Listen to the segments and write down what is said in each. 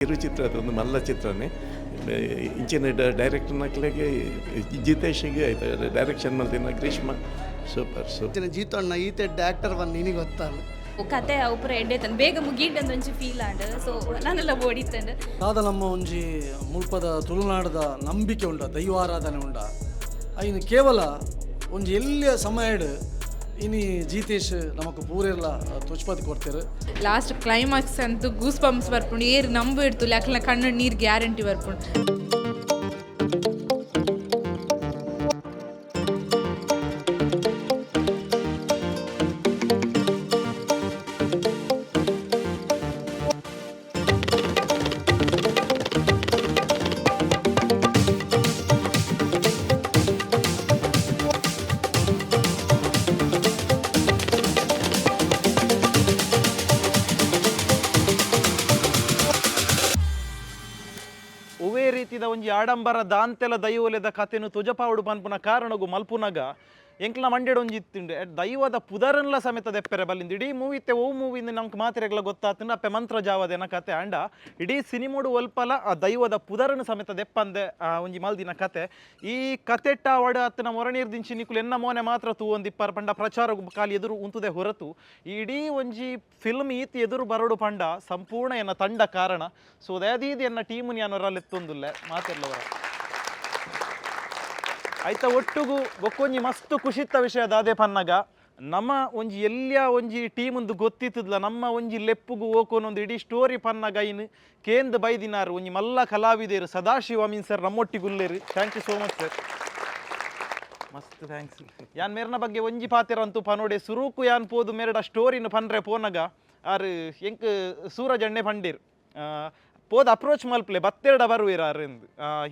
ಕಿರುಚಿತ್ರ ಒಂದು ಮಲ್ಲ ಚಿತ್ರನೇ. ಇಂಚಿನ ಡೈರೆಕ್ಟರ್ ನಕ್ಲೆಗೆ, ಜಿತೇಶಿಗೆ, ಡೈರೆಕ್ಷನ್ ಮಲ್ತಿನ ಗ್ರೀಷ್ಮ ಸೂಪರ್ ಸೂಪರ್. ಜೀತಣ್ಣ ಈತೆಡ್ಡೆ ಆಕ್ಟರ್ ಬಂದು ನಿನಗೆ ಗೊತ್ತಲ್ಲ. ಕತೆ ಅವು ಎಡ್ಡೆ ತನ್ ಬೇಗ ಮುಗೀಂಡಂದು ಒಂಜಿ ಫೀಲ್ ಆಂಡ್. ಸೊ ನಾನೆಲ್ಲ ಓಡಿತ್ತಂಡು. ದಾದ ನಮ್ಮ ಒಂಜಿ ಮುಲ್ಪದ ತುಳುನಾಡದ ನಂಬಿಕೆ ಉಂಡ, ದೈವಾರಾಧನೆ ಉಂಡ, ಐನು ಕೇವಲ ಒಂಜಿ ಎಲ್ಲಿಯ ಸಮಯಡ್ ಇನಿ ಜೀತೇಶ್ ನಮಕ್ ಪೂರೆರ್ಲ ತುಚ್ಪತಿ ಕೊಡ್ತೇರು. ಲಾಸ್ಟ್ ಕ್ಲೈಮ್ಯಾಕ್ಸ್ ಅಂತೂ ಗೂಸ್ ಬಂಪ್ಸ್ ಬರ್ಪುಂಡು. ಏರ್ ನಂಬು ಇಡ್ತು ಅಕ್ಲ ಕಣ್ಣು ನೀರು ಗ್ಯಾರಂಟಿ ಬರ್ಪುಂಡು. ಒವೇ ರೀತಿದ ಒಂಜಿ ಆಡಂಬರ ದಾಂತೆಲ ದೈವಲೆದ ಕತೆನು ತುಜಪಾವುಡು ಪನ್ಪುನ ಕಾರಣಗು ಮಲ್ಪುನಗ ಎಂಕ್ಲ ಮಂಡ್ಯಡ್ ಒಂಜಿ ಇತ್ತಿಂಡು ಎಟ್ ದೈವದ ಪುದರನ್ಲ ಸಮೇತ ದೆಪ್ಪೆರೆ ಬಲ್ಲಿಂದು. ಇಡೀ ಮೂವಿ ಇತ್ತೆ ಓ ಮೂವಿಂದ ನಮ್ಗೆ ಮಾತೆರೆಗ್ಲ ಗೊತ್ತಾತಂದ್ರೆ ಅಪ್ಪೆ ಮಂತ್ರ ಜಾವದೇನ ಕತೆ. ಅಂಡ ಇಡೀ ಸಿನಿಮೋಡು ಒಲ್ಪಲ ಆ ದೈವದ ಪುದರನ್ ಸಮೇತ ದೆಪ್ಪಂದೆ ಆ ಒಂಜಿ ಮಲ್ದಿನ ಕತೆ. ಈ ಕತೆಟ್ಟ ವಡ ಅತ್ತನ ಮೊರನೀರ್ ದಿಂಚಿ ನಿಕುಲು ಎನ್ನ ಮೋನೆ ಮಾತ್ರ ತೂವೊಂದಿಪ್ಪರ್ ಪಂಡ ಪ್ರಚಾರ ಖಾಲಿ ಎದುರು ಉಂತುದೆ ಹೊರತು ಈ ಇಡೀ ಒಂಜಿ ಫಿಲ್ಮ್ ಈತ್ ಎದುರು ಬರೋಡು ಪಂಡ ಸಂಪೂರ್ಣ ಎನ್ನ ತಂಡ ಕಾರಣ. ಸೊ ದಯದೀದಿ ಎನ್ನ ಟೀಮು ಯಾನೊರಲ್ಲಿ ಎತ್ತೊಂದುಲ್ಲೆ ಮಾತೆಲ್ಲವರ ಆಯ್ತ ಒಟ್ಟುಗು ಬೊಕ್ಕೊಂಜಿ ಮಸ್ತ್ ಖುಷಿತ್ತ ವಿಷಯ ದಾದೆ ಪನ್ನಗ ನಮ್ಮ ಒಂಜಿ ಎಲ್ಲಿಯ ಒಂಜಿ ಟೀಮ್ ಒಂದು ಗೊತ್ತಿತ್ತದ್ಲ, ನಮ್ಮ ಒಂಜಿ ಲೆಪ್ಪುಗು ಓಕೋನೊಂದು ಇಡೀ ಸ್ಟೋರಿ ಪನ್ನಗ ಇನ್ ಕೇಂದ್ ಬೈದಿನಾರು ಒಂಜಿ ಮಲ್ಲ ಕಲಾವಿದೇರು ಸದಾಶಿವ ಅಮೀನ್ ಸರ್ ನಮ್ಮೊಟ್ಟಿಗುಲ್ಲೇರು. Thank you so much sir, ಮಸ್ತ್ thanks. ಯಾನ್ ಮೇರ್ನ ಬಗ್ಗೆ ಒಂಜಿ ಪಾತೆರ ಅಂತೂ ಪನೋಡೆ. ಸುರೂಕು ಯಾನ್ ಪೋದು ಮೇರಡ ಸ್ಟೋರಿನ ಪನ್ರೆ ಪೋನಗ ಆರ್ ಎಂಕ್ ಸೂರಜ್ ಅಣ್ಣೆ ಪಂಡೀರ್, ಪೋದ ಅಪ್ರೋಚ್ ಮಲ್ಪ್ಲೆ ಬತ್ತೆರಡ ಬರುವಿರ ಆರ್ ಎಂದು.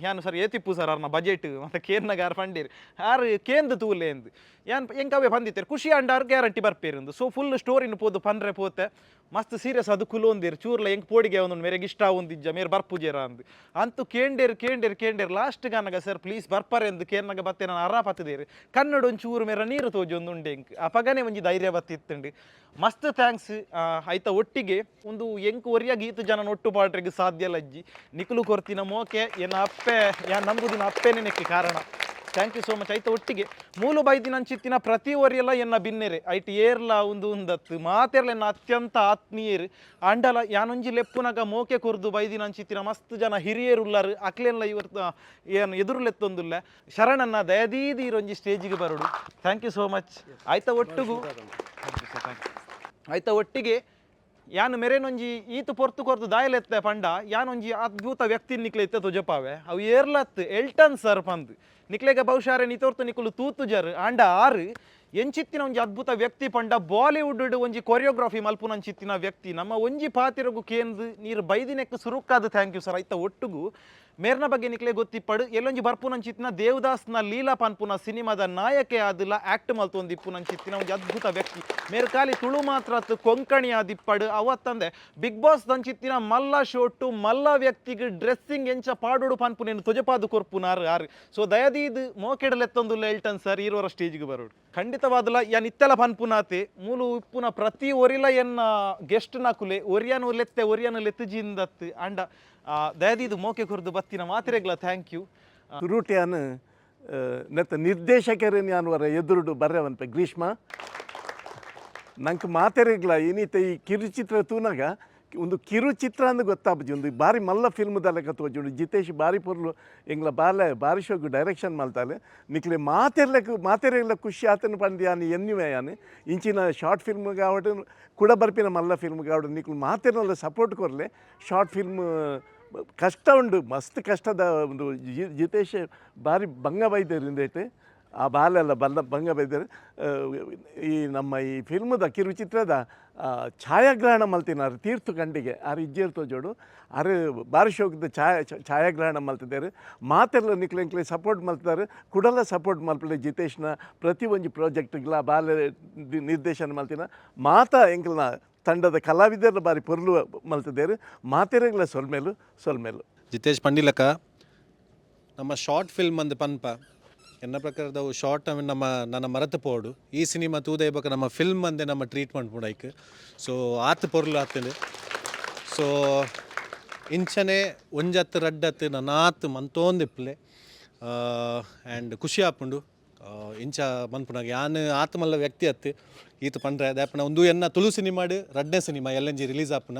ಯಾನ್ ಸರ್ ಏತಿಪ್ಪು ಸರ್ ಆರ್ನ ಬಜೆಟ್ ಮತ್ತೆ ಕೇರ್ನಗ ಆರ್ ಪಂಡೀರ್ ಆರ್ ಕೇಂದ್ ತೂಲೆ ಎಂದು. ಯಾನ್ ಎಂಕ್ ಅವೇ ಬಂದಿತ್ತೇರು ಖುಷಿ ಅಂಡ ಆರ್ ಗ್ಯಾರಂಟಿ ಬರ್ಪೇರಿಂದು. ಸೊ ಫುಲ್ ಸ್ಟೋರಿನ ಪೋದು ಪನ್ರೆ ಪೋತೆ, ಮಸ್ತ್ ಸೀರಿಯಸ್ ಅದು ಕುಲೋಂದಿರ್ ಚೂರ್ಲ ಎಂಕ್ ಪೋಡಿಗೆ ಒಂದೊಂದು ಮೇರೆಗೆ ಇಷ್ಟ ಒಂದಿಜ್ಜ ಮೇರ್ ಬರ್ಪುಜೇರ ಅಂದು ಅಂತೂ ಕೇಂಡೇರು ಕೇಂಡೇರು ಕೇಂಡೇರು. ಲಾಸ್ಟ್ ಗಾನಗ ಸರ್ ಪ್ಲೀಸ್ ಬರ್ಪರೆ ಎಂದು ಕೇರ್ನಗ ಬತ್ತೆ ನಾನು ಅರಾ ಪತ್ತದೇರು ಕನ್ನಡ ಒಂಚೂರು ಮೇರ ನೀರು ತೋಜೊಂದು ಉಂಡೆ ಎಂಕ್ ಅಪಗನೆ ಒಂಜಿ ಧೈರ್ಯ ಬತ್ತಿತ್ತುಂಡು. ಮಸ್ತ್ thanks. ಆಯ್ತ ಒಟ್ಟಿಗೆ ಒಂದು ಎಂಕ್ ಒರಿಯ ಗೀತ ಜನ ಒಟ್ಟು ಪಾಡ್ರಿಗೆ ಸಾಧ್ಯ ಲಜ್ಜಿ ನಿಕುಲು ಕೊರ್ತಿನ ಮೋಕೆ ಎನ್ನ ಅಪ್ಪೆ ಯಾನ್ ನಂಬುದಿನ ಅಪ್ಪೆನೆ ನೆಕ್ಕೆ ಕಾರಣ. Thank you so much. ಆಯ್ತ ಒಟ್ಟಿಗೆ ಮೂಲು ಬೈದಿನ ಅಂಚಿತ್ತಿನ ಪ್ರತಿ ಒರಿಯಲ ಎನ್ನ ಬಿನ್ನೆರೆ ಐಟ್ ಏರ್ಲ ಒಂದು ಉಂದತ್ತು ಮಾತೆರ್ಲ ಎನ್ನ ಅತ್ಯಂತ ಆತ್ಮೀಯರು. ಅಂಡಲ ಯಾನೊಂಜಿ ಲೆಪ್ಪುನಗ ಮೋಕೆ ಕೊರ್ದು ಬೈದಿನ ಅಂಚಿತ್ತಿನ ಮಸ್ತ್ ಜನ ಹಿರಿಯರು ಉಲ್ಲಾರು ಅಕ್ಲೆಲ್ಲ ಇವತ್ತು ಏನು ಎದುರುಲೆತ್ತೊಂದುಲ್ಲ. ಶರಣನ್ನ ದಯದೀದಿ ಇರೊಂಜಿ ಸ್ಟೇಜಿಗೆ ಬರೋಡು. Thank you so much. ಆಯ್ತ ಒಟ್ಟುಗು ಆಯ್ತ ಒಟ್ಟಿಗೆ ಯಾನ್ ಮೆರೆನೊಂಜಿ ಈತು ಪೊರ್ತು ಕೊರ್ತು ದಾಯಲೆತ್ತೆ ಪಂಡ ಯಾನೊಂಜಿ ಅದ್ಭುತ ವ್ಯಕ್ತಿ ನಿಕ್ಲೆ ಇತ್ತ ತುಜಪಾವೆ ಅವು ಏರ್ಲತ್ ಎಲ್ಟನ್ ಸರ್ ಪಂದ್ ನಿಕ್ಲೆಗ ಬಹುಶಾರೆ ನಿತೋರ್ತು ನಿಕುಲು ತೂತುಜರ್. ಆಂಡ ಆರು ಎಂಚಿತ್ತಿನ ಒಂಜಿ ಅದ್ಭುತ ವ್ಯಕ್ತಿ ಪಂಡ ಬಾಲಿವುಡ್ ಒಂಜಿ ಕೊರಿಯೋಗ್ರಫಿ ಮಲ್ಪುನಂಚಿತ್ತಿನ ವ್ಯಕ್ತಿ. ನಮ್ಮ ಒಂಜಿ ಪಾತಿರಗು ಕೇಂದ್ ನೀರು ಬೈದಿನೆಕ್ ಸುರುಕಾದ. Thank you sir. ಆಯ್ತ ಒಟ್ಟುಗು ಮೇರ್ನ ಬಗ್ಗೆ ನಿಕ್ಲೆ ಗೊತ್ತಿಪ್ಪಡು ಎಲ್ಲೊಂಜಿ ಬರ್ಪುನಂಚಿತ್ತಿನ ದೇವದಾಸ್ನ ಲೀಲಾ ಪನ್ಪುನ ಸಿನಿಮಾದ ನಾಯಕೆ ಆದಿಲ್ಲ ಆಕ್ಟ್ ಮಲ್ತೊಂದಿಪ್ಪುನಂಚಿತ್ತಿನ ಒಂಜಿ ಅದ್ಭುತ ವ್ಯಕ್ತಿ. ಮೇರ್ ಖಾಲಿ ತುಳು ಮಾತ್ರ ಅತ್ತು ಕೊಂಕಣಿ ಆದಿಪ್ಪಡು. ಅವತ್ತಂದೆ ಬಿಗ್ ಬಾಸ್ ದಂಚಿತ್ತಿನ ಮಲ್ಲ ಶೋಟು ಮಲ್ಲ ವ್ಯಕ್ತಿಗೆ ಡ್ರೆಸ್ಸಿಂಗ್ ಎಂಚ ಪಾಡೋಡು ಪನ್ಪುನೇನು ತುಜಪಾದು ಕೊರ್ಪುನಾರು ಆರು. ಸೊ ದಯದೀದ್ ಮೋಕೆಡಲೆತ್ತೊಂದುಲ್ಲ ಎಲ್ಟನ್ ಸರ್ ಇರೋರ ಸ್ಟೇಜ್ಗೆ ಬರೋಡು. ಖಂಡಿತವಾದಲ ಯಾನ್ ಇತ್ತೆಲ ಪನ್ಪುನಾತೆ ಮೂಲು ಇಪ್ಪುನ ಪ್ರತಿ ಒರಿಲ ಎನ್ನ ಗೆಸ್ಟ್ ನಕುಲೆ ಒರಿಯನು ಲೆತ್ತೆ ಒರಿಯನು ಲೆತ್ತುಜಿಂದತ್ತು. ಅಂಡ ದಯದೀದು ಮೋಕೆ ಕೊರ್ದು ಬತ್ತಿನ ಮಾತಿರೆಗ್ಲ thank you. ಸುರೂಟ್ಯಾನ್ ನೆತ್ತ ನಿರ್ದೇಶಕರೇನು ಯಾನ್ ವರ ಎದುರುಡು ಬರ್ರೆವನ್ಪೆ ಗ್ರೀಷ್ಮ ನಂಗೆ ಮಾತೆರೆಗ್ಲ ಏನಿತ್ತ ಈ ಕಿರುಚಿತ್ರ ತೂನಗ ಒಂದು ಕಿರುಚಿತ್ರ ಅಂದ್ ಗೊತ್ತಾಪುಜಿ, ಒಂದು ಬಾರಿ ಮಲ್ಲ ಫಿಲ್ಮ್ ಲೆಕ್ಕ ತೋಜುಂಡು. ಜಿತೇಶ್ ಬಾರಿ ಪೊರ್ಲು ಎಂಗ್ಲ ಬಾಲೆ ಬಾರಿ ಶೋಕು ಡೈರೆಕ್ಷನ್ ಮಲ್ತಾಲೆ. ನಿಕ್ಲೆ ಮಾತೆರ್ಲಕ್ ಮಾತೆರೆಗ್ಲ ಖುಷಿ ಆತನ ಪಂದ್ ಯಾನ್ ಎನ್ನುವೆ. ಯಾನ್ ಇಂಚಿನ ಶಾರ್ಟ್ ಫಿಲ್ಮ್ ಕಾವಡ್ ಕುಡ ಬರ್ಪಿನ ಮಲ್ಲ ಫಿಲ್ಮ್ ಕಾವಡ್ ನಿಕ್ಲು ಮಾತೆರ್ನಲ್ಲ ಸಪೋರ್ಟ್ ಕೊರ್ಲೆ. ಶಾರ್ಟ್ ಫಿಲ್ಮ್ ಕಷ್ಟ ಉಂಡು, ಮಸ್ತ್ ಕಷ್ಟದ ಒಂದು. ಜಿತೇಶ್ ಬಾರಿ ಬಂಗ ಬೈದೇರು ಇಂದೇಟ್ ಆ ಬಾಲೆಲ್ಲ ಬಲ್ಲ ಬಂಗ ಬೈದೇರು. ಈ ನಮ್ಮ ಈ ಫಿಲ್ಮ್ದ ಕಿರುಚಿತ್ರದ ಛಾಯಾಗ್ರಹಣ ಮಲ್ತಿನಾರು ತೀರ್ಥ ಖಂಡಿಗೆ ಆರು ಇಜ್ಜೇರ್ ತೋಜೋಡು ಆರು ಬಾರಿ ಶೋಕದ ಛಾಯಾಗ್ರಹಣ ಮಲ್ತಿದ್ದಾರೆ. ಮಾತೆಲ್ಲ ನಿಕ್ಲೆ ಎಂಕ್ಲೆ ಸಪೋರ್ಟ್ ಮಲ್ತಿದ್ದಾರೆ, ಕುಡಲ ಸಪೋರ್ಟ್ ಮಲ್ಪಲೆ. ಜಿತೇಶ್ನ ಪ್ರತಿ ಒಂಜಿ ಪ್ರಾಜೆಕ್ಟ್ಗ್ಲ ಬಾಲೆ ನಿರ್ದೇಶನ ಮಲ್ತಿನ ಮಾತಾ ಎಂಕ್ಲನ ತಂಡದ ಕಲಾವಿದರ ಬಾರಿ ಪೊರ್ಲು ಮಲ್ತಿದ್ದಾರೆ. ಮಾತೆರೆಗ್ಲ ಸೊಲ್ಮೇಲು ಸೊಲ್ಮೇಲು. ಜಿತೇಶ್ ಪಂಡಿಲಕ ನಮ್ಮ ಶಾರ್ಟ್ ಫಿಲ್ಮ್ ಅಂದ್ ಪನ್ಪ ಎನ್ನ ಪ್ರಕಾರದವು ಶಾರ್ಟ್ ನಮ್ಮ ನನ್ನ ಮರತು ಪೋಡು ಈ ಸಿನಿಮಾ ತೂದೆ ಬೊಕ ನಮ್ಮ ಫಿಲ್ಮ್ ಅಂದೆ ನಮ್ಮ ಟ್ರೀಟ್ಮೆಂಟ್ ಪುಡೈಕ್. ಸೊ ಆತ್ ಪೊರ್ಲು ಆತಂಡು. ಸೊ ಇಂಚನೆ ಒಂಜತ್ತು ರಡ್ಡತ್ತು ನನಾತ್ ಮಂತೋಂದಿಪ್ಪಲೆ. ಆ್ಯಂಡ್ ಖುಷಿ ಆಪುಂಡು ಇಂಚ ಮನ್ಪುನಾಗ. ಯಾನ್ ಆತ್ಮಲ್ಲ ವ್ಯಕ್ತಿ ಅತ್ತು ಈತ ಪಂಡ್ರೆ ದಾಪನ. ಒಂದು ಎನ್ನ ತುಳು ಸಿನಿಮಾಡ್ ರಡ್ಡನೇ ಸಿನಿಮಾ ಎಲ್ ಎನ್ ಜಿ ರಿಲೀಸ್ ಆಪುನ.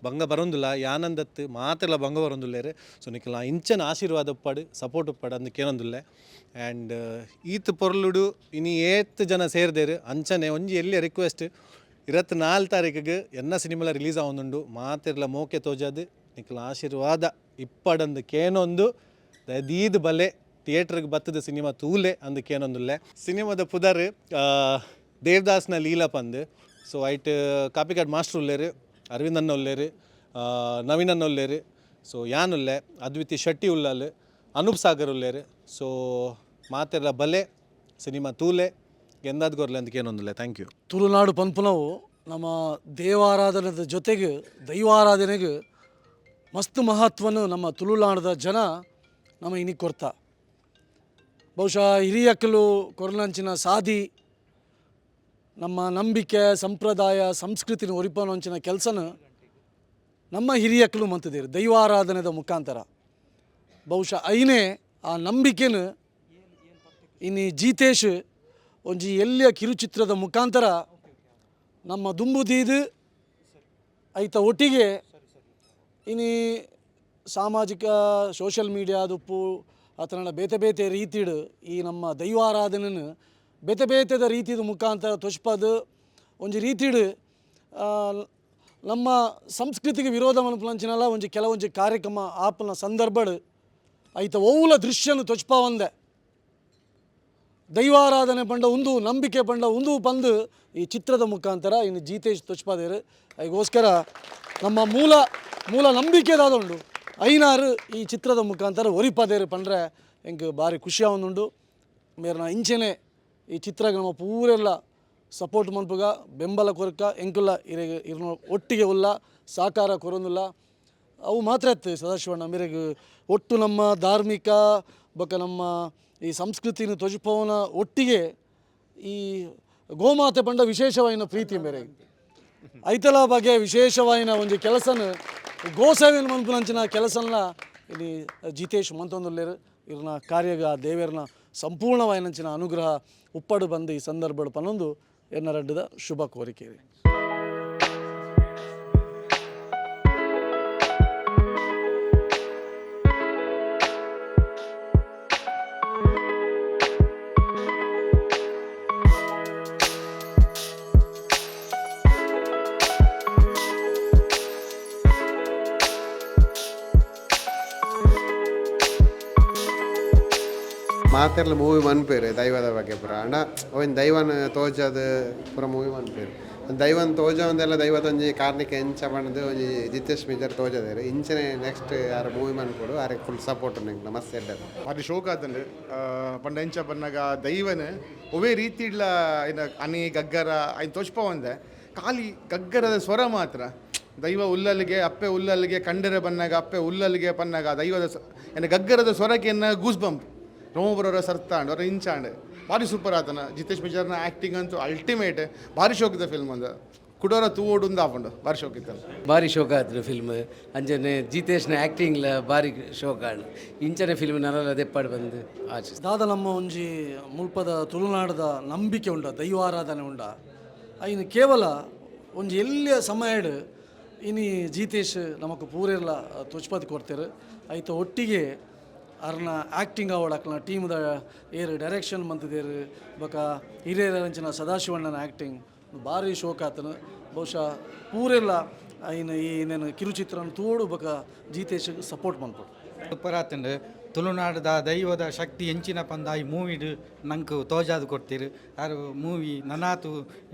ಬಂಗ ಬರೋಂದಿಲ್ಲ ಯಾನಂದತ್ತು, ಮಾತೆಲ್ಲ ಬಂಗ ಬರೋಂದುಲ್ಲೇರು. ಸೊ ನಿಕ್ಲ ಇಂಚನ ಆಶೀರ್ವಾದ ಉಪ್ಪಾಡು, ಸಪೋರ್ಟ್ ಉಪ್ಪಾಡು ಅಂದ್ ಕೇನೊಂದುಲ್ಲೆ. ಆ್ಯಂಡ್ ಈತ್ ಪೊರ್ಲುಡು ಇನಿ ಏತ್ ಜನ ಸೇರ್ದೇರು. ಅಂಚನೆ ಒಂಜಿ ಎಲ್ಲಿಯ ರಿಕ್ವೆಸ್ಟ್, 24 ತಾರೀಕಿಗೆ ಎನ್ನ ಸಿನಿಮಾಲ ರಿಲೀಸ್ ಆವೊಂದುಂಡು. ಮಾತೆರ್ಲ ಮೋಕೆ ತೋಜಾದು ನಿಕ್ಲ ಆಶೀರ್ವಾದ ಇಪ್ಪಡಂದು ಕೇನೊಂದು, ದೀದ್ ಬಲೆ, ಥಿಯೇಟ್ರಿಗೆ ಬತ್ತದ ಸಿನಿಮಾ ತೂಲೆ ಅಂದ್ ಕೇನೊಂದುಲ್ಲೆ. ಸಿನಿಮಾದ ಪುದರ್ ದೇವದಾಸ್ನ ಲೀಲಾ ಪಂದ್. ಸೊ ಐಟ್ ಕಾಪಿಕಾಡ್ ಮಾಸ್ಟರ್ ಉಲ್ಲೇರು, ಅರವಿಂದ್ ಅಣ್ಣ ಉಲ್ಲೇರು, ನವೀನ್ ಅಣ್ಣ ಉಲ್ಲೇರು, ಸೊ ಯಾನ್ ಉಲ್ಲೆ, ಅದ್ವಿತಿ ಶೆಟ್ಟಿ ಉಲ್ಲಾಲ್, ಅನೂಪ್ ಸಾಗರ್ ಉಲ್ಲೇರು. ಸೊ ಮಾತೆರ್ಲ ಬಲೆ, ಸಿನಿಮಾ ತೂಲೆ, ಎಂದಾದ್ ಗೊರ್ಲೆ ಅಂತ ಕೇನೊಂದುಲ್ಲೆ. Thank you. Tulunadu ಪನ್ಪುನವು ನಮ್ಮ ದೇವಾರಾಧನೆದ ಜೊತೆಗೆ ದೈವಾರಾಧನೆಗೆ ಮಸ್ತ್ ಮಹತ್ವನು ನಮ್ಮ ತುಳುನಾಡದ ಜನ ನಮ್ಮ ಇನಿ ಕೊರ್ತ. ಬಹುಶಃ ಹಿರಿಯಕ್ಕಲು ಕೊರ್ನಂಚಿನ ಸಾದಿ, ನಮ್ಮ ನಂಬಿಕೆ, ಸಂಪ್ರದಾಯ, ಸಂಸ್ಕೃತಿನ ಒರಿಪನಂಚಿನ ಕೆಲಸನ ನಮ್ಮ ಹಿರಿಯಕ್ಕಲು ಮಂತಿದ್ದೀರಿ ದೈವಾರಾಧನೆದ ಮುಖಾಂತರ. ಬಹುಶಃ ಐನೇ ಆ ನಂಬಿಕೆನ ಇನಿ ಜೀತೇಶ್ ಒಂಜಿ ಎಲ್ಲಿಯ ಕಿರುಚಿತ್ರದ ಮುಖಾಂತರ ನಮ್ಮ ದುಂಬುದೀದು ಐತ ಒಟ್ಟಿಗೆ ಇನಿ ಸಾಮಾಜಿಕ ಸೋಷಿಯಲ್ ಮೀಡಿಯಾದುಪ್ಪು ಆತನ ಬೇತೆ ಬೇತೆ ರೀತಿಡು ಈ ನಮ್ಮ ದೈವಾರಾಧನೆನ ಬೇತೆ ಬೇತೆದ ರೀತಿದ ಮುಖಾಂತರ ತೊಚ್ಪದು ಒಂಜಿ ರೀತಿಡು ನಮ್ಮ ಸಂಸ್ಕೃತಿಗೆ ವಿರೋಧ ಮನ್ಪುನಂಚಿನಲ್ಲ ಒಂಜಿ ಕೆಲವೊಂಜಿ ಕಾರ್ಯಕ್ರಮ ಆಪುನ ಸಂದರ್ಭಡ್ ಐತ ಓವುಲ ದೃಶ್ಯನು ತೊಚ್ಪವಂದೆ ದೈವಾರಾಧನೆ ಪಂಡ ಉಂದು, ನಂಬಿಕೆ ಪಂಡ ಉಂದು ಪಂದು ಈ ಚಿತ್ರದ ಮುಖಾಂತರ ಇನ್ನು ಜೀತೇಶ್ ತೊಚ್ಪಾದೇರು. ಅದಕ್ಕೋಸ್ಕರ ನಮ್ಮ ಮೂಲ ಮೂಲ ನಂಬಿಕೆದಾದುಂಡು ಐನಾರು ಈ ಚಿತ್ರದ ಮುಖಾಂತರ ಒರಿಪಾದೇರು ಪಂಡ್ರೆ ಎಂಕ್ ಭಾರಿ ಖುಷಿ ಆವೊಂದುಂಡು. ಮೇರ್ನ ಇಂಚೆನೆ ಈ ಚಿತ್ರಗ್ ನಮ್ಮ ಪೂರೆಲ್ಲ ಸಪೋರ್ಟ್ ಮನ್ಪುಗ, ಬೆಂಬಲ ಕೊರಕ ಎಂಕುಲ್ಲ ಇರೆಗ್ ಇರ್ನ ಒಟ್ಟಿಗೆ ಉಲ್ಲ, ಸಹಕಾರ ಕೊರೊಂದುಲ್ಲ. ಅವು ಮಾತ್ರ ಇತ್ತು ಸದಾಶಿವಣ್ಣ ಮೇರೆಗ್ ಒಟ್ಟು ನಮ್ಮ ಧಾರ್ಮಿಕ ಬೊಕ ನಮ್ಮ ಈ ಸಂಸ್ಕೃತಿನ ತೊಜುಪವನ ಒಟ್ಟಿಗೆ ಈ ಗೋಮಾತೆ ಪಂಡ ವಿಶೇಷವಾಯಿನ ಪ್ರೀತಿ ಮೇರೆಗೆ ಐತಲ ಬಗ್ಗೆ ವಿಶೇಷವಾಯಿನ ಒಂಜಿ ಕೆಲಸನ ಗೋಸೇವೆನ್ ಮನ್ಪುನಂಚಿನ ಕೆಲಸನ ಇಲ್ಲಿ ಜಿತೇಶ್ ಮಂತೊಂದುಲ್ಲೇರು. ಇರ್ನ ಕಾರ್ಯಗ ದೇವೆರ್ನ ಸಂಪೂರ್ಣವಾಯಿನಂಚಿನ ಅನುಗ್ರಹ ಉಪ್ಪಡು ಬಂದು ಈ ಸಂದರ್ಭಡ್ ಪನೊಂದು ಎನ್ನ ರಡ್ಡದ ಶುಭ ಕೋರಿಕೆ. ಮಾತೆರ್ಲ ಮೂವಿ ಮನ್ಪೇರು ದೈವದ ಬಗ್ಗೆ ಪೂರ. ಅಂಡ ಅವೇನು ದೈವನ ತೋಜದು ಪೂರ ಮೂವಿ ಮನ್ಪೇರು. ದೈವನ್ ತೋಜವಂದೆಲ್ಲ ದೈವದ ಒಂಜಿ ಕಾರ್ನಿಕ ಎಂಚ ಪಂಡ್ದು ಒಂಜಿ ಜಿತೇಶ್ ಮಿಜರ್ ತೋಜದೇರು. ಇಂಚನೆ ನೆಕ್ಸ್ಟ್ ಯಾರು ಮೂವಿ ಮನ್ಪೊಡು, ಆರೆ ಫುಲ್ ಸಪೋರ್ಟ್ ಉಂಡು ಎಂಕ್. ನಮಸ್ತೆ ಎಡ್ಡೆ. ಭಾರಿ ಶೋಕ ಆತಂಡು. ಪಂಡ ಎಂಚ ಪನ್ನಗ ದೈವನ ಒವೇ ರೀತಿಡ್ಲ ಇನ್ನ ಅನಿ ಗಗ್ಗರ ಐನ್ ತೋಚ್ಪ ಒಂದೆ ಖಾಲಿ ಗಗ್ಗರದ ಸ್ವರ ಮಾತ್ರ. ದೈವ ಉಲ್ಲಲ್ಲಿಗೆ ಅಪ್ಪೆ ಉಲ್ಲಲ್ಲಿಗೆ ಕಂಡರೆ ಬನ್ನಾಗ ಅಪ್ಪೆ ಉಲ್ಲಲ್ಲಿಗೆ ಪನ್ನಾಗ ದೈವದ ಎನ್ನ ಗಗ್ಗರದ ಸ್ವರಕ್ಕೆ ಎನ್ನ ಗೂಸ್ ಬಂಪ್ ರೋಮಬರವರ ಸರ್ತಾಂಡ್ ಅವರ ಇಂಚಾಂಡ್. ಭಾರಿ ಸೂಪರ್ ಆತನ ಜಿತೇಶ್ ಮಿಜಾರ್ನ ಆ್ಯಕ್ಟಿಂಗ್ ಅಂತೂ ಅಲ್ಟಿಮೇಟ್. ಭಾರಿ ಶೋಕಿದ ಫಿಲ್ಮ್ ಅಂದ ಕುಡೋರ ತೂವೋಡು ಆಪುಂಡು. ಭಾರಿ ಶೋಕಿತ್ತಲ್ಲ. ಭಾರಿ ಶೋಕ ಆಯ್ತು ಫಿಲ್ಮ್. ಅಂಚನೆ ಜಿತೇಶ್ನ ಆ್ಯಕ್ಟಿಂಗ್ಲ ಭಾರಿ ಶೋಕ ಆಂಡ್. ಇಂಚನೆ ಫಿಲ್ಮ್ ನರಲ ದೆಪ್ಪಾಡು ಬಂದು ಆಚೆ. ದಾದ ನಮ್ಮ ಒಂಜಿ ಮುಲ್ಪದ ತುಳುನಾಡದ ನಂಬಿಕೆ ಉಂಡ, ದೈವಾರಾಧನೆ ಉಂಡ, ಐನು ಕೇವಲ ಒಂಜಿ ಎಲ್ಲಿಯ ಸಮಯಡ್ ಇನಿ ಜೀತೇಶ್ ನಮಕ್ ಪೂರೆರ್ಲ ತೊಚ್ಪತಿ ಕೊಡ್ತೇರು. ಐತ ಒಟ್ಟಿಗೆ ಅರ್ನ ಆ್ಯಕ್ಟಿಂಗ್ ಅವಳಕ್ನ ಟೀಮ್ದ ಏರು ಡೈರೆಕ್ಷನ್ ಮಂತದೇರು ಬೊಕ ಹಿರಿಯರಂಚಿನ ಸದಾಶಿವಣ್ಣನ ಆ್ಯಕ್ಟಿಂಗ್ ಭಾರಿ ಶೋಕ ಆತನು. ಬಹುಶಃ ಪೂರೆಲ್ಲ ಐನ ಈ ನೇನು ಕಿರುಚಿತ್ರನ ತೋಡು ಬೊಕ ಜೀತೇಶ್ ಸಪೋರ್ಟ್ ಮನ್ಪೊಡು. ಸೂಪರ್ ಆತಂಡು. ತುಳುನಾಡದ ದೈವದ ಶಕ್ತಿ ಎಂಚಿನ ಪಂದ ಈ ಮೂವಿಡ್ ನಂಕ್ ತೋಜಾದ್ ಕೊಡ್ತೀರು ಆರು. ಮೂವಿ ನನಾತು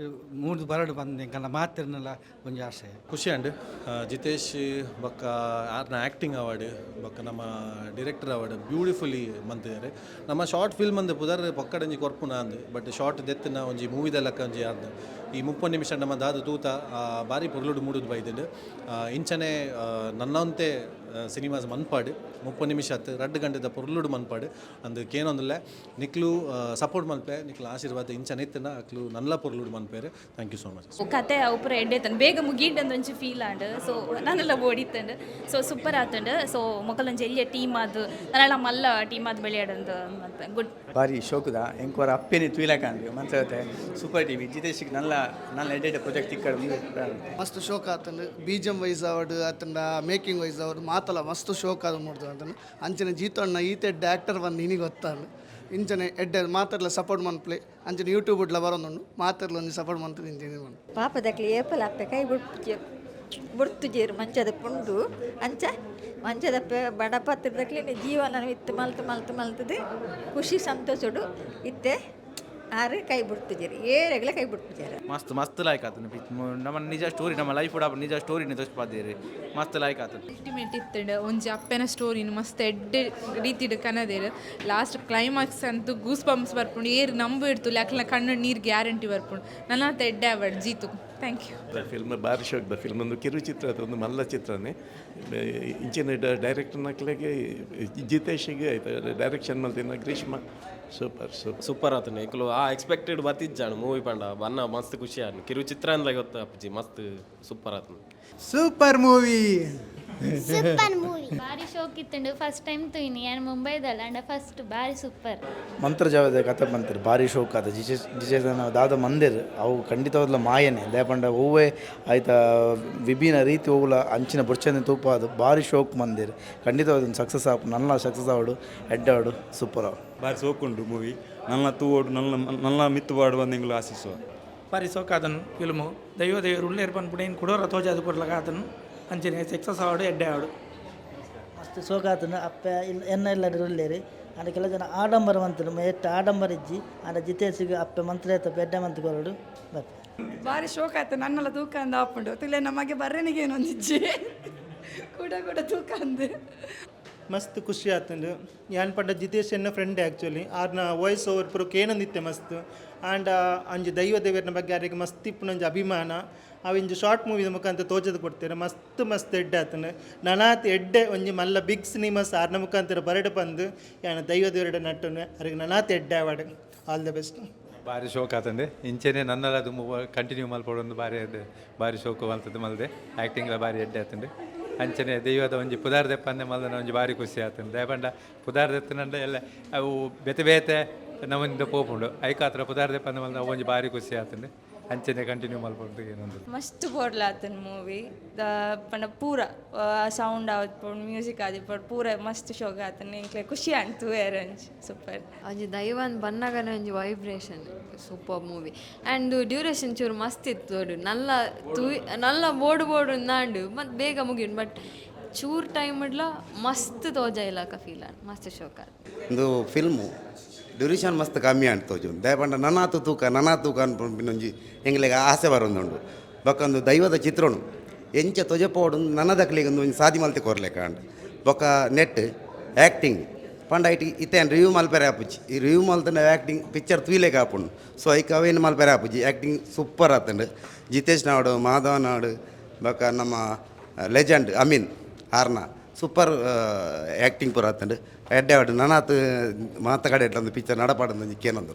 ಮೂಡ್ದು ಬರಡು ಬಂದ ಎಂಕಲ್ನ ಮಾತಿರ್ನಲ್ಲ ಒಂಜಿ ಆಶಯ. ಖುಷಿ ಅಂಡ್ ಜಿತೇಶ್ ಬೊಕ್ಕ ಆರ್ನ ಆ್ಯಕ್ಟಿಂಗ್ ಅವಾರ್ಡ್ ಬೊಕ್ಕ ನಮ್ಮ ಡೈರೆಕ್ಟರ್ ಅವಾರ್ಡ್ ಬ್ಯೂಟಿಫುಲಿ ಮಂತಿದ್ದಾರೆ. ನಮ್ಮ ಶಾರ್ಟ್ ಫಿಲ್ಮ್ ಅಂದ್ ಪುದರ್ ಪೊಕ್ಕಡಂಜಿ ಕೊರ್ಪುನ ಅಂದ್, ಬಟ್ ಶಾರ್ಟ್ ದೆತ್ತಿನ ಒಂಜಿ ಮೂವಿದ ಲೆಕ್ಕ ಒಂಜಿ ಆರ್ನ ಈ 30 ನಿಮಿಷ ನಮ್ಮ ದಾದ ತೂತ ಬಾರಿ ಪೊರ್ಲುಡು ಮೂಡುದು ಬೈದುಂಡು. ಇಂಚನೆ ನನ್ನಂತೆ. ಸಿನಿಮಾಸ್ ಮನ್ಪಾಡು 30 ನಿಮಿಷ ಆತು 2 ಗಂಟೆದ ಪೊರ್ಲುಡು ಮನ್ಪಾಡು ಅಂದ್ ಕೇನೊಂದುಲ್ಲೆ ನಿಕ್ಲು ಸಪೋರ್ಟ್ ಮಲ್ಪೆ ನಿಕ್ಲು ಆಶೀರ್ವಾದ ಇಂಚ ನೆತ್ತನ ಅಕ್ಲು ನಲ್ಲ ಪೊರ್ಲುಡು ಮನ್ಪೇರು. Thank you so much. ಕತೆ ಅವು ಪೂರ ಎಡ್ಡೆ ಇತ್ತಂಡ್, ಬೇಗ ಮುಗೀಂಡ್ ಒಂಜಿ ಫೀಲ್ ಆಂಡ್. ಸೊ ನಾನೆಲ್ಲ ಓಡಿತ್ತಂಡ್. ಸೊ ಸೂಪರ್ ಆತಂಡ್. ಸೊ ಮೊಕಲೊಂಜಿ ಎಲ್ಯ ಟೀಮ್ ಆದ್ ನನಲ ಮಲ್ಲ ಟೀಮ್ ಆದ್ ಬೆಳೆಯಾಡಂದು ಗುಡ್. ಬಾರಿ ಶೋಕುದ ಎಂಕೋರ ಅಪ್ಪೇನೆ ತುಯ್ಲಕಂದು ಮನ್ಸತ್ತೆ ಸೂಪರ್ ಟಿವಿ ಜಿತೇಶಿಗೆ ನಲ್ಲ ನಲ್ಲ ಎಡ್ಡೆ ಪ್ರಾಜೆಕ್ಟ್ ತಿಕ್ಕಡ್. ಮಸ್ತ್ ಶೋಕ್ ಆತಂಡು. ಬೀಜಂ ವೈಸ್ ಆವಡ್ ಆತಂಡ ಮೇಕಿಂಗ್ ವೈಸ್ ಆವಡ್ ಮಾತಲ ಮಸ್ತ್ ಶೋಕ್ ಆದ್ ನೋಡ್ದು ಆತಂಡು. ಅಂಚನೆ ಜೀತಣ್ಣ ಈತೆ ಎಡ್ಡೆ ಆ್ಯಕ್ಟರ್ ಬಂದು ಇನಿ ಗೊತ್ತಾಂಡು. ಇಂಚನೆ ಎಡ್ಡೆ ಮಾತೆರ್ಲ ಸಪೋರ್ಟ್ ಮನ್ಪುಲೆ. ಅಂಚನೆ ಯೂಟ್ಯೂಬ್ ಇಡ್ಲ ಬರೋದುಂಡು, ಮಾತೆರ್ಲ ಒಂಜಿ ಸಪೋರ್ಟ್ ಮಂತುದು ಇಂಚನೆ ಮನ್ಪು. ಪಾಪದಕ್ಲೆ ಏಪಲ ಅಪ್ಪೆ ಕೈ ಬುಡ್ಪುಜೆ ಬುಡ್ತುಜೆರ್ ಮಂಚದ ಪುಂಡು ಅಂಚ ಮಂಚದಪ್ಪೆ ಬಡಪತ್ರದಕ್ಲೆ ಜೀವನ ಇತ್ತು ಮಲ್ತು ಮಲ್ತು ಮಲ್ತದು ಖುಷಿ ಸಂತೋಷಡು ಇತ್ತೆ ಆರು ಕೈ ಬಿಡ್ತಿದ್ದೀರಿ ಏರೆಗ್ಲ ಕೈ ಬಿಡ್ತಿದ್ದಾರೆ. ಮಸ್ತ್ ಮಸ್ತ್ ಲಾಯ್ಕ್ ಆತನ. ನಮ್ಮ ನಿಜ ಸ್ಟೋರಿ, ನಮ್ಮ ಲೈಫ್ ನಿಜ ಸ್ಟೋರಿ ತೋಚ್ಪಾದೇರಿ, ಮಸ್ತ್ ಲಾಯ್ಕ್ ಆತನ. ಅಲ್ಟಿಮೇಟ್ ಇತ್ತಂಡ್. ಒಂಜಿ ಅಪ್ಪೆನ ಸ್ಟೋರಿನ ಮಸ್ತ್ ಎಡ್ಡೆ ರೀತಿಡ್ ಕನದೇರು. ಲಾಸ್ಟ್ ಕ್ಲೈಮಾಕ್ಸ್ ಅಂತೂ ಗೂಸ್ ಬಂಪ್ಸ್ ಬರ್ಪುಂಡು. ಏರ್ ನಂಬು ಇಡ್ತು ಅಕ್ಲೆನ ಕಣ್ಣು ನೀರು ಗ್ಯಾರಂಟಿ ಬರ್ಪುಂಡು. ನನ್ನಾತ ಎಡ್ಡೆ award Jeetu. Thank you. Film ಬಾರಿ ಶೋಕ್ದ ಫಿಲ್ಮ್. ಒಂದು ಕಿರುಚಿತ್ರ ಅದು ಒಂದು ಮಲ್ಲ ಚಿತ್ರನೇ. ಇಂಚಿನ ಡೈರೆಕ್ಟರ್ ನಕ್ಲೆಗೆ ಜಿತೇಶಿಗೆ ಆಯ್ತು ಡೈರೆಕ್ಷನ್ ಮಲ್ತಿನ ಗ್ರೀಷ್ಮ ಸೂಪರ್ ಸೂಪರ್. ಸೂಪರ್ ಆತನ. ಇಕ್ಲು ಆ ಎಕ್ಸ್ಪೆಕ್ಟೆಡ್ ಬತ್ತಿಜ್ಜಾಣ ಮೂವಿ ಪಂಡ ಬನ್ನ ಮಸ್ತ್ ಖುಷಿ ಆನು. ಕಿರುಚಿತ್ರ ಅಂದ್ಲ ಗೊತ್ತ ಅಪ್ಪಾಜಿ ಮಸ್ತ್ ಸೂಪರ್ ಆತನ. Super movie. Super movie ಬಾರಿ ಶೋಕ್ ಇತ್ತುಂಡು. ಫಸ್ಟ್ ಟೈಮ್ ತೂಯಿನಿ ಯಾನ್ ಮುಂಬೈದಲ್ಲ ಅಂಡ ಫಸ್ಟ್ ಬಾರಿ ಸೂಪರ್. ಮಂತ್ರಜಾವದ ಕತೆ ಬಂತಿರು ಭಾರಿ ಶೋಕ್ ಆದ. ಜಿಜೇಶ್ ಜಿಜೇಶನ ದಾದ ಮಂದಿರ್ ಅವು ಖಂಡಿತವಾದ್ಲ ಮಾಯನೆ ದಾಯೆಪಂಡ ಒವ್ವೆ ಆಯ್ತ ವಿಭಿನ್ನ ರೀತಿ ಒವ್ಲ ಅಂಚಿನ ಬೊರ್ಚಂದಿನ ತೂಪ ಅದು ಭಾರಿ ಶೋಕ್ ಮಂದಿರ್. ಖಂಡಿತವಾದ ಒಂದು ಸಕ್ಸಸ್ ಆಪ್ ನನ್ನ ಸಕ್ಸಸ್ ಆವಡು ಎಡ್ಡೆ ಆವಡು ಸೂಪರ್ ಆವಡು. ಬಾರಿ ಸೋಕುಂಡು ಮೂವಿ. ನನ್ನ ತೂವೋಡು ನನ್ನ ನನ್ನ ಮಿತ್ತು ಬಾಡು ಬಂದು ಆಶಿಸುವ. ಬಾರಿ ಸೋಕಾದನು ಫಿಲ್ಮು. ದೈವ ದೇವರು ಉಳ್ಳೇರು ಪನ್ಪುಡು ಏನು ಕುಡೋರ ತೋಜಾದು ಕೊಡ್ಲಕ ಆತನು. ಅಂಚನೆ ಸಕ್ಸಸ್ ಆವಡು ಎಡ್ಡೆ ಆವಡು. ಮಸ್ತ್ ಸೋಕಾತನು. ಅಪ್ಪೆ ಇಲ್ಲ ಎನ್ನ ಇಲ್ಲ ಉಳ್ಳೇರಿ ಆಂಡ ಕೆಲ ಜನ ಆಡಂಬರ ಮಂತನು ಎಟ್ಟು ಆಡಂಬರ ಇಜ್ಜಿ. ಆಂಡ ಜಿತೇಶಿಗೆ ಅಪ್ಪೆ ಮಂತ್ರ ತಪ್ಪ ಎಡ್ಡೆ ಮಂತ್ ಕೊರಡು ಬರ್ತೆ. ಬಾರಿ ಶೋಕ ಆಯ್ತು. ನನ್ನೆಲ್ಲ ತೂಕ ಅಂದ ಆಪುಂಡು ತುಲೆ ನಮಗೆ ಬರ್ರೆನಿಗೆ ಏನೊಂದಿಜ್ಜಿ ಕೂಡ ಕೂಡ ತೂಕ ಅಂದು. ಮಸ್ತ್ ಖುಷಿ ಆತಂಡು. ಯಾನ್ ಪಂಡ ಜಿತೇಶ್ ಎನ್ನ ಫ್ರೆಂಡ್ ಆ್ಯಕ್ಚುಲಿ. ಆರ್ನ ವಾಯ್ಸ್ ಓವರ್ ಪೂರ ಕೇನೊಂದಿತ್ತೆ ಮಸ್ತ್. ಆಂಡ ಅಂಜಿ ದೈವ ದೇವರನ ಬಗ್ಗೆ ಆರಿಗೆ ಮಸ್ತ್ ಇಪ್ಪುನೊಂಜಿ ಅಭಿಮಾನ ಅವಿಂಜಿ ಶಾರ್ಟ್ ಮೂವಿದ ಮುಖಾಂತರ ತೋಜದ ಕೊಡ್ತೇನೆ. ಮಸ್ತ್ ಮಸ್ತ್ ಎಡ್ಡೆ ಆತನು. ನನಾತ್ ಎಡ್ಡೆ ಒಂಜಿ ಮಲ್ಲ ಬಿಗ್ ಸಿನಿಮಾಸ್ ಆರ್ನ ಮುಖಾಂತರ ಬರಡು ಬಂದು ಯಾನ ದೈವ ದೇವರ ನಟ್ಟನು ಅರಿಗೆ ನನಾತ್ ಎಡ್ಡೆ ಅವಾರ್ಡ್. All the best. ಬಾರಿ ಶೋಕ್ ಆತಂದೆ. ಇಂಚೆನೆ ನನ್ನಲ ದುಂಬು ಕಂಟಿನ್ಯೂ ಮಲ್ಪೊಡೊಂದು ಬಾರಿ ಎಡ್ಡೆ ಬಾರಿ ಶೋಕು ಮಲ್ತದ್ದು ಮಲ್ದೆ ಆ್ಯಕ್ಟಿಂಗ್ಲ ಬಾರಿ ಎಡ್ಡೆ ಆತಂಡೆ. ಅಂಚನೆ ದೈವದ ಒಂಜಿ ಪುದಾರ್ ದೆಪ್ಪಂದೆ ಮಲ್ದನ ಒಂಜಿ ಬಾರಿ ಖುಷಿ ಆತಂಡೆ. ದಾಯೆಪಂಡ ಪುದಾರ್ ದೆತ್ತನಂಡ ಎಲ್ಲ ಅವು ಬೇತೆ ಬೇತೆ ನಮೂನಿದ ಪೋಪುಂಡು. ಐಕಾತ್ರ ಪುದಾರ್ ದೆಪ್ಪಂದೆ ಮಲ್ದ ಅವು ಒಂಜಿ ಬಾರಿ ಖುಷಿ ಆತಂಡೆ. ಅಂಚನೆ ಕಂಟಿನ್ಯೂ ಮಲ್ಪೊಡು ಏನೊಂದು. ಮಸ್ತ್ ಪೊರ್ಲಾತನ್ ಮೂವಿ ದ ಪಂಡ ಪೂರ ಸೌಂಡ್ ಆವತ್ಪೊಡು ಮ್ಯೂಸಿಕ್ ಆದಿಪ್ಪೊಡು ಪೂರ ಮಸ್ತ್ ಶೋಕ್ ಆತನ್. ಎಂಕ್ಲೆ ಖುಷಿ ಆಂಡ್ ತೂಯೆರೆ ಒಂಜಿ ಸೂಪರ್. ಒಂಜಿ ದೈವನ್ ಬನ್ನಗನೆ ಒಂಜಿ vibration. Super movie and duration ಚೂರು ಮಸ್ತ್ ಇತ್ತು. ನಲ್ಲ ತೂಯ್ ನಲ್ಲ ಬೋಡು ಬೋಡು ನಾಂಡು ಮತ್ತು ಬೇಗ ಮುಗಿಯುಂಡು. ಬಟ್ ಚೂರು ಟೈಮ್ ಇಡ್ಲ ಮಸ್ತ್ ತೋಜ ಇಲಾಕ ಫೀಲ್ ಆಂಡ್ ಮಸ್ತ್ ಶೋಕ್ ಆತ್. ಒಂದು ಫಿಲ್ಮು ಡ್ಯೂರೇಷನ್ ಮಸ್ತ್ ಕಮ್ಮಿ ಅಂಡ್ ತೋಜುಂಡು. ದಾಯೆಪಂಡ ನನಾತು ತೂಕ ನನಾ ತೂಕ ಅನ್ಪುನೊಂಜಿ ಎಂಕ್ಲೆಗ್ ಆಸೆ ಬರೊಂದುಂಡು. ಬೊಕ್ಕ ಒಂದು ದೈವದ ಚಿತ್ರನು ಎಂಚ ತೊಜಪೋಡು ನನದಕ್ಲೆಗ್ ಒಂದು ಒಂಜಿ ಸಾದಿ ಮಲ್ತೆ ಕೊರ್ಲೆಕ ಅಂಡ್. ಬೊಕ್ಕ ನೆಟ್ ಆ್ಯಕ್ಟಿಂಗ್ ಪಂಡ ಐಟ್ ಇತ್ತೆ ರಿವ್ಯೂ ಮಲ್ಪೆರೆ ಆಪುಜಿ. ಈ ರಿವ್ಯೂ ಮಲ್ತಂಡ ಆ್ಯಕ್ಟಿಂಗ್ ಪಿಕ್ಚರ್ ತೂಯ್ಲೆಕ ಆಪುಂಡು. ಸೊ ಐಕ್ ಅವೇನು ಮಲ್ಪೆರೆ ಆಪುಜಿ. Acting super ಆತುಂಡು. ಜಿತೇಶ್ ನಾಡು ಮಾಧವ ನಾಡು ಬೊಕ್ಕ ನಮ್ಮ ಲೆಜೆಂಡ್ ಅಮೀನ್ ಆರ್ನ ಸೂಪರ್ ಆ್ಯಕ್ಟಿಂಗ್ ಪೂರ ಆತುಂಡು. ಎಡ್ಡೆ ಆವಡ್ ನನಾತ್ ಮಾತ ಕಡೆ ಒಂದು ಪಿಕ್ಚರ್ ನಡಪಾಡೊಂದು ಒಂಜಿ ಕೇನೊಂದು.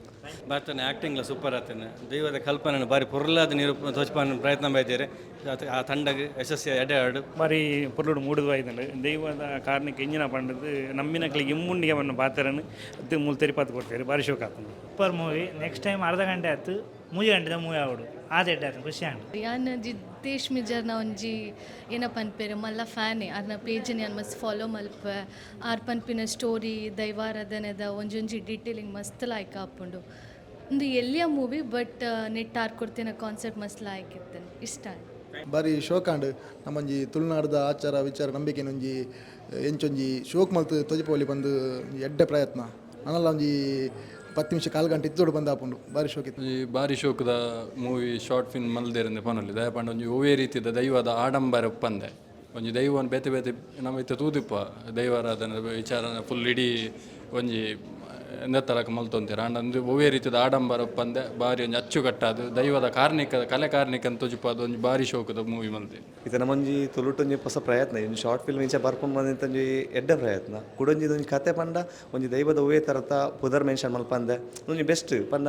ಬಾರ್ತನೆ ಆ್ಯಕ್ಟಿಂಗ್ಲ ಸೂಪರ್ ಆತನೆ. ದೈವದ ಕಲ್ಪನೆ ಬಾರಿ ಪೊರ್ಲಾದ ನೀರು ತೋಚ್ಪಾನ ಪ್ರಯತ್ನ ಬೈದೇರೆ. ಆ ತಂಡಗ್ ಯಶಸ್ವಿ ಎಡೆ ಆಡು. ಬಾರಿ ಪೊರ್ಲುಡು ಮೂಡುದು ಆಯ್ತಂಡು. ದೈವದ ಕಾರಣಕ್ಕೆ ಇಂಜಿನ ಪಂಡದು ನಮ್ಮಿನಕ್ಲಿಗೆ ಇಮ್ಮುಂಡಿಗೆ ಅವನ್ನ ಪಾತ್ರನ ಅದು ಮೂಲ ತೆರಿಪಾತ್ ಕೊಡ್ತಾರೆ. ಬಾರಿ ಶೋಕ ಆತಂಡು. Super movie. ನೆಕ್ಸ್ಟ್ ಟೈಮ್ ಅರ್ಧ ಗಂಟೆ ಆಯ್ತು 3 ಗಂಟೆದ ಮೂವಿ ಆವಡು ಆದ ಎಡ್ಡೆ ಆತು ಖುಷಿ ಆಂಡ್. ಯಾನ್ ಜಿತೇಶ್ ಮಿಜರ್ನ ಒಂಜಿ ಏನಪ್ಪ ಪನ್ಪೆರ್ ಮಲ್ಲ ಫ್ಯಾನೆ. ಆರ್ನ ಪೇಜನ್ ಯಾನ್ ಮಸ್ತ್ ಫಾಲೋ ಮಲ್ಪೆ. ಆರ್ ಪನ್ಪಿನ ಸ್ಟೋರಿ ದೈವಾರಾಧನೆದ ಒಂಜೊಂಜಿ ಡೀಟೇಲಿಂಗ್ ಮಸ್ತ್ ಲಾಯ್ಕ್ ಆಪುಂಡು. ಉಂದು ಎಲ್ಯ ಮೂವಿ ಬಟ್ ನೆಟ್ ಆರ್ ಕೊರ್ತಿನ ಕಾನ್ಸೆಪ್ಟ್ ಮಸ್ತ್ ಲಾಯ್ಕ್ ಇತ್ತುಂಡು, ಇಷ್ಟ ಆಂಡ್. ಬಾರಿ ಶೋಕಾಂಡ್. ನಮ್ಮೊಂಜಿ ತುಳುನಾಡ್ದ ಆಚಾರ ವಿಚಾರ ನಂಬಿಕೆನೊಂಜಿ ಎಂಚೊಂಜಿ ಶೋಕ್ ಮಲ್ತ್ ತೊಜಪೋಲಿ ಬಂದು ಎಡ್ಡೆ ಪ್ರಯತ್ನ. ನನಲ ಒಂಜಿ 10 ನಿಮಿಷ ಕಾಲು ಗಂಟೆ ಇತ್ತೋಡು ಬಂದು ಆಪುಂಡು. ಬಾರಿ ಶೋಕ್ ಇತ್ತು. ಈ ಬಾರಿ ಶೋಕದ ಮೂವಿ ಶಾರ್ಟ್ ಫಿಲ್ಮ್ ಮಲ್ದೇರಂದೆ ಪನೊಲಿ. ದಯಪಂಡ ಒಂಜಿ ಒವ್ವೇ ರೀತಿದ ದೈವದ ಆಡಂಬರ ಉಪ್ಪಂದೆ ಒಂಜಿ ದೈವನ್ ಬೇತೆ ಬೇತೆ ನಮ್ಮ ಇತ್ತೆ ತೂದಿಪ್ಪ ದೈವಾರಾಧನೆ ವಿಚಾರನ ಫುಲ್ ಇಡೀ ಒಂಜಿ ಎಂದತ್ತಲಕ ಮಲ್ತೊಂತೀರ ಆಂಡ ಒಂದು ಒವ್ವೇ ರೀತಿದ ಆಡಂಬರ ಪಂದೆ ಬಾರಿ ಒಂಜಿ ಅಚ್ಚುಕಟ್ಟಾದ್ ದೈವದ ಕಾರ್ಣಿಕ ಕಲೆ ಕಾರ್ಣಿಕ ಅಂತ ತೋಜಿಪಾದ್ ಒಂಜಿ ಬಾರಿ ಶೋಕದ ಮೂವಿ ಮಲ್ತೆ. ಇತ್ತೆ ನಮ್ಮೊಂಜಿ ತುಳುಟೊಂಜಿ ಹೊಸ ಪ್ರಯತ್ನ, ಒಂಜಿ ಶಾರ್ಟ್ ಫಿಲ್ಮ್ ಇಂಚ ಬರ್ಪುಂಡು ಬಂದಿತ್ತೊಂಜಿ ಎಡ್ಡೆ ಪ್ರಯತ್ನ. ಕುಡೊಂಜಿ ಒಂಜಿ ಕತೆ ಪಂಡ ಒಂಜಿ ದೈವದ ಒವ್ವೇ ತರತ ಪುದರ್ ಮೆನ್ಷನ್ ಮಲ್ಪಂದೆ ಒಂಜಿ ಬೆಸ್ಟ್ ಪಂಡ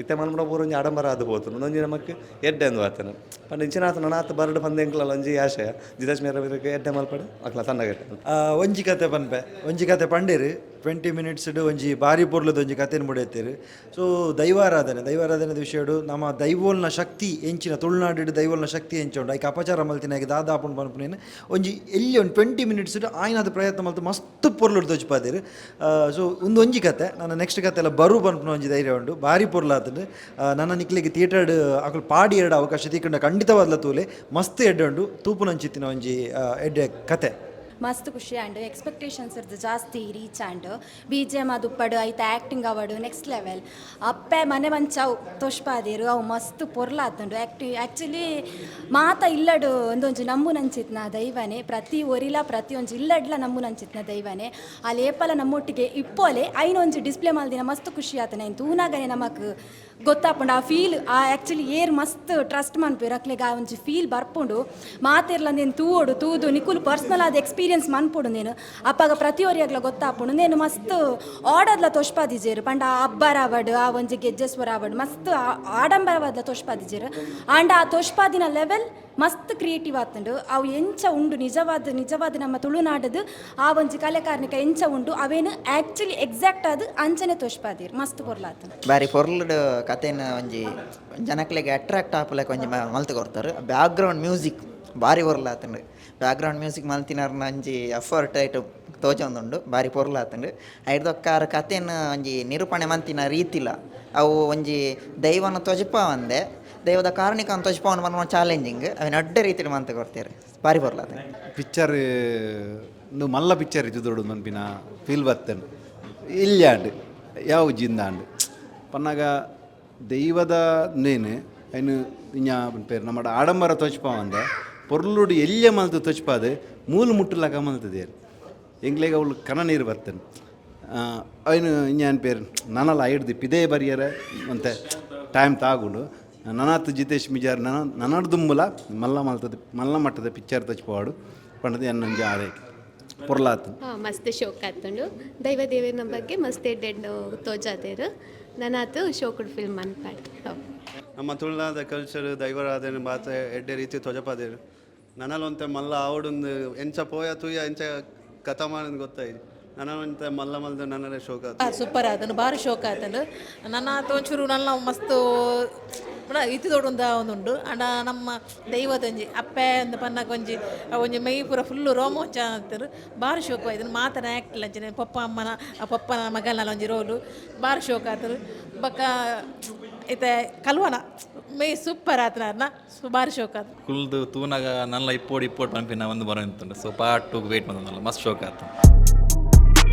ಇತ್ತೆ ಮನ್ಪುನ ಪೂರ ಒಂಜಿ ಆಡಂಬರ ಆದ್ ಪೋತುಂಡು ಒಂಜಿ ನಮಕ್ ಎಡ್ಡೆ ಅಂದ್ ಆತನ ಪಂಡ ಇಂಚಿನಾತ್ ನನಾತ್ ಬರಡ್ ಪಂದ್ ಎಂಕ್ಲಲ ಒಂಜಿ ಆಶಯ. ಜಿತೇಶ್ ಮೇರ್ ಎಡ್ಡೆ ಮಲ್ಪಡ್ ಅಕ್ಲ ತನ್ನಗಟ್ಟೆ. ಒಂಜಿ ಕತೆ ಪನ್ಪೆ, ಒಂಜಿ ಕತೆ ಪಂಡೇರು 20 ಮಿನಿಟ್ಸ್ಡ್ ಒಂಜಿ ಬಾರಿ ಪೊರ್ಲದ ಒಂಜಿ ಕತೆನ್ ಬುಡೆತ್ತೇರು. ಸೊ ದೈವಾರಾಧನೆ, ದೈವಾರಾಧನೆದ ವಿಷಯಡು ನಮ್ಮ ದೈವೋಲ್ನ ಶಕ್ತಿ ಎಂಚಿನ, ತುಳುನಾಡು ದೈವೋಲ್ನ ಶಕ್ತಿ ಎಂಚ ಉಂಡು, ಐಕ್ ಅಪಚಾರ ಮಲ್ತಿನಾಗ ದಾದ ಆಪುಂಡು ಪನ್ಪುನೇನು ಒಂಜಿ ಎಲ್ಲಿ ಒಂದು 20 ಮಿನಿಟ್ಸ್ಡ್ ಆಯ್ನಾದ ಪ್ರಯತ್ನ ಮಲ್ತು ಮಸ್ತ್ ಪೊರ್ಲುಡು ತೋಜಿಪಾದೇರು. ಸೊ ಒಂದು ಒಂಜಿ ಕತೆ, ನನ್ನ ನೆಕ್ಸ್ಟ್ ಕತೆ ಎಲ್ಲ ಬರು ಪನ್ಪುನ ಒಂಜಿ ಧೈರ್ಯ ಉಂಡು, ಬಾರಿ ಪೊರ್ಲಾತುಂಡು. ನನ್ನ ನಿಕ್ಲೆಗ್ ಥಿಯೇಟರ್ಡ್ ಅಕುಲು ಪಾಡಿ ಎರಡು ಅವಕಾಶ ತಿಕ್ಕಂಡ ಖಂಡಿತವಾದ್ಲ ತೂಲೆ ಮಸ್ತ್ ಎಡ್ಡೆ ಉಂಡು, ತೂಪುನಂಚಿತ್ತಿನ ಒಂಜಿ ಎಡ್ಡೆ ಕತೆ. ಮಸ್ತ್ ಖುಷಿ ಆಂಡ್ ಎಕ್ಸ್ಪೆಕ್ಟೇಷನ್ಸ್ ಇರ್ದು ಜಾಸ್ತಿ ರೀಚ್ ಆಂಡ್ ಬಿಜಿಎಮ್ ದುಪ್ಪಡು ಐತ ಆ್ಯಕ್ಟಿಂಗ್ ಅವಡು ನೆಕ್ಸ್ಟ್ ಲೆವೆಲ್. ಅಪ್ಪೆ ಮನೆ ಮಂಚವು ತೋಷ್ಪಾದೇರು ಅವು ಮಸ್ತ್ ಪೊರ್ಲಾತುಂಡು. ಆ್ಯಕ್ಚುಲಿ ಮಾತ ಇಲ್ಲಡು ಒಂದೊಂಜಿ ನಂಬುನಂಚಿತ್ನ ದೈವನೇ, ಪ್ರತಿ ಒರಿಲ ಪ್ರತಿ ಒಂಜಿ ಇಲ್ಲಡ್ಲ ನಂಬುನಂಚಿತ್ನ ದೈವನೇ. ಆ ಲೇಪಲ ನಮ್ಮೊಟ್ಟಿಗೆ ಇಪ್ಪೋಲೆ ಐನ ಒಂಜಿ ಡಿಸ್ಪ್ಲೇ ಮಲ್ದಿನ ಮಸ್ತ್ ಖುಷಿ ಆತನ. ತೂನಾಗನೆ ನಮಕ್ ಗೊತ್ತಾಪುಂಡು ಆ ಫೀಲ್. ಆ ಆ್ಯಕ್ಚುಲಿ ಏರ್ ಮಸ್ತ್ ಟ್ರಸ್ಟ್ ಮನ್ಪೇರು ಅಕ್ಲೆಗ್ ಆ ಒಂಜಿ ಫೀಲ್ ಬರ್ಪುಂಡು. ಮಾತೆರ್ಲ ನೇನು ತೂವೊಡು, ತೂದು ನಿಕುಲು ಪರ್ಸ್ನಲ್ ಆದ ಎಕ್ಸ್ಪೀರಿಯನ್ಸ್ ಮನ್ಪೊಡು ನೇನು. ಅಪ್ಪಾಗ ಪ್ರತಿಯೊರಿಯಾಗ್ಲ ಗೊತ್ತಾಪುಂಡು. ನೇನು ಮಸ್ತ್ ಆಡರ್ಲ ತೋಷ್ಪಾದಿಜೇರು ಪಂಡ ಆ ಅಬ್ಬರ ಅವಡು ಆ ಒಂಜಿ ಗೆಜ್ಜೆಸ್ವರ ಅವಡು ಮಸ್ತ್ ಆಡಂಬರವಾದ ತೋಷ್ಪಾದಿಜೇರು. ಆಂಡ ಆ ತೋಷ್ಪಾದಿನ ಲೆವೆಲ್ ಮಸ್ತ್ ಕ್ರಿಯೇಟಿವ್ ಆತುಂಡು. ಅವು ಎಂಚ ಉಂಡು ನಿಜವಾದ ನಿಜವಾದ ನಮ್ಮ ತುಳುನಾಡದು ಆ ಒಂಜಿ ಕಲೆಕಾರ್ನಿಕ ಎಂಚ ಉಂಡು ಅವೇನು ಆ್ಯಕ್ಚುಲಿ ಎಕ್ಸಾಕ್ಟ್ ಆದ್ ಅಂಚನೆ ತೋಷ್ಪಾದಿರು ಮಸ್ತ್ ಪೊರ್ಲಾತುಂಡು. ಬಾರಿ ಪೊರ್ಲುಡು ಕತೆನ ಒಂಜಿ ಜನಕ್ಲೆಗ್ ಅಟ್ರಾಕ್ಟ್ ಆಪುಲೆಕ ಒಂಜಿ ಮಲ್ತ್ ಕೊರ್ತಾರ್. ಬ್ಯಾಕ್ಗ್ರೌಂಡ್ ಮ್ಯೂಸಿಕ್ ಬಾರಿ ಪೊರ್ಲಾತುಂಡು. ಬ್ಯಾಕ್ಗ್ರೌಂಡ್ ಮ್ಯೂಸಿಕ್ ಮಲ್ತಿನಾರ್ನ ಒಂಜಿ ಎಫರ್ಟ್ ಐಟ್ ತೋಜೊಂದುಂಡು, ಬಾರಿ ಪೊರ್ಲಾತುಂಡು. ಐಡ್ದೊಕ್ಕ ಕತೆನ್ ಒಂಜಿ ನಿರೂಪಣೆ ಮಲ್ತಿನ ರೀತಿಲ ಅವು ಒಂಜಿ ದೈವನ ತೊಜಪಾವಂದೆ ದೈವದ ಕಾರ್ಣಿಕ ತೊಜಪಾವನ್ ಪನ್ಪುನ ಚಾಲೆಂಜಿಂಗ್ ಅವೆನ್ ಎಡ್ಡೆ ರೀತಿಡ್ ಮಂತ್ ಕೊರ್ತೆರ್, ಬಾರಿ ಪೊರ್ಲಾತುಂಡು. ಪಿಕ್ಚರ್ ಉಂದು ಮಲ್ಲ ಪಿಕ್ಚರ್ ಇತ್ತುದೊಡು ಮನ್ಪಿನ ಫೀಲ್ ಬತ್ತನ್ ಇಲ್ಯಾಂಡ್ ಯಾವ ಜಿಂದಾಂಡ್ ಪನ್ನಾಗ ದೈವದ ನೇನು ಐನು ಇഞ്ഞ ಪನ್ಪೇರು ನಮ್ಮಡ ಆಡಂಬರ ತೋಚ್ಪಾವಂದೆ ಪೊರ್ಲುಡು ಎಲ್ಯ ಮಲ್ತು ತೊಚ್ಪಾದು ಮೂಲು ಮುಟ್ಟುಲಕ ಮಲ್ತದೇರು ಎಂಗ್ಲೇಗ ಅವಳು ಕನ ನೀರು ಬರ್ತೇನೆ ಐನು ಇഞ്ഞ ಪೇರು ನನಲ ಐಡ್ದು ಪಿದೇ ಬರಿಯರೆ ಅಂತೆ ಟೈಮ್ ತಾಗುಂಡು. ನನಾತ್ ಜಿತೇಶ್ ಮಿಜಾರ್ ನನ ನನಡ್ದುಂಬುಲ ಮಲ್ಲ ಮಲ್ತದ ಮಲ್ಲ ಮಟ್ಟದ ಪಿಕ್ಚರ್ ತಚ್ಪವಾಡು ಪಂಡದು ಎನ್ನೊಂಜಿ ಆರೈಕೆ ಪೊರ್ಲಾತು. ಮಸ್ತ್ ಶೋಕ್ ಆತುಂಡು. ದೈವ ದೇವನ ಬಗ್ಗೆ ಮಸ್ತ್ ಎಡ್ಡೆಡ್ ತೋಜಾದೇರು. ನನಾತು ಶೋಕುಡ್ ಫಿಲ್ಮ್ ಅನ್ಪಾಡ್. ನಮ್ಮ ತುಳುನಾದ ಕಲ್ಚರ್ ದೈವರಾಧನೆ ಬಾತ ಎಡ್ಡೆ ರೀತಿ ತೊಜಪಾದೇರು. ನನಲೊಂತೆ ಮಲ್ಲ ಆವಡೊಂದು ಎಂಚ ಪೋಯ ತೂಯ ಎಂಚ ಕಥಮಾನಂದು ಗೊತ್ತಾಯಿ ನನಲೊಂತೆ ಮಲ್ಲ ಮಲ್ದ ನನಲೇ ಶೋಕ. ಸೂಪರ್ ಆತನು, ಬಾರಿ ಶೋಕ ಆತನು. ನನ್ನ ಒಂಚೂರು ನನ್ನ ಮಸ್ತ್ ಇತ್ತು ದೊಡ್ಡ ಒಂದುಂಡು. ಅಂಡ ನಮ್ಮ ದೈವದೊಂಜಿ ಅಪ್ಪೆ ಅಂದ್ ಪನ್ನಗ ಒಂಜಿ ಒಂಜಿ ಮೈ ಪೂರ ಫುಲ್ಲು ರೋಮೋಂಚ ಅಂತಾರೆ, ಬಾರಿ ಶೋಕ ಆಯ್ತು. ಮಾತನ ಆ್ಯಕ್ಟ್ ಅಂಚನೆ ಪೊಪ್ಪ ಅಮ್ಮನ ಪೊಪ್ಪನ ಮಗನ ಒಂಜಿ ರೋಲು ಬಾರಿ ಶೋಕ ಆತರು. ಬೊಕ್ಕ ಇತ್ತೆ ಕಲ್ವನ ಮೈ ಸೂಪರ್ ಆತನ, ಬಾರಿ ಶೋಕ ಆತು. ಕುಲ್ದು ತೂನಾಗ ನಲ್ಲ ಇಪ್ಪೋಡು ಇಪ್ಪೋಡು ಪನ್ಪಿನ ಒಂದು ಬರೋಂತುಂಡು. ಸೊ ಪಾರ್ಟ್ 2 ವೇಟ್ ಬಂದಲ್ಲ ಮಸ್ತ್ ಶೋಕ ಆತು.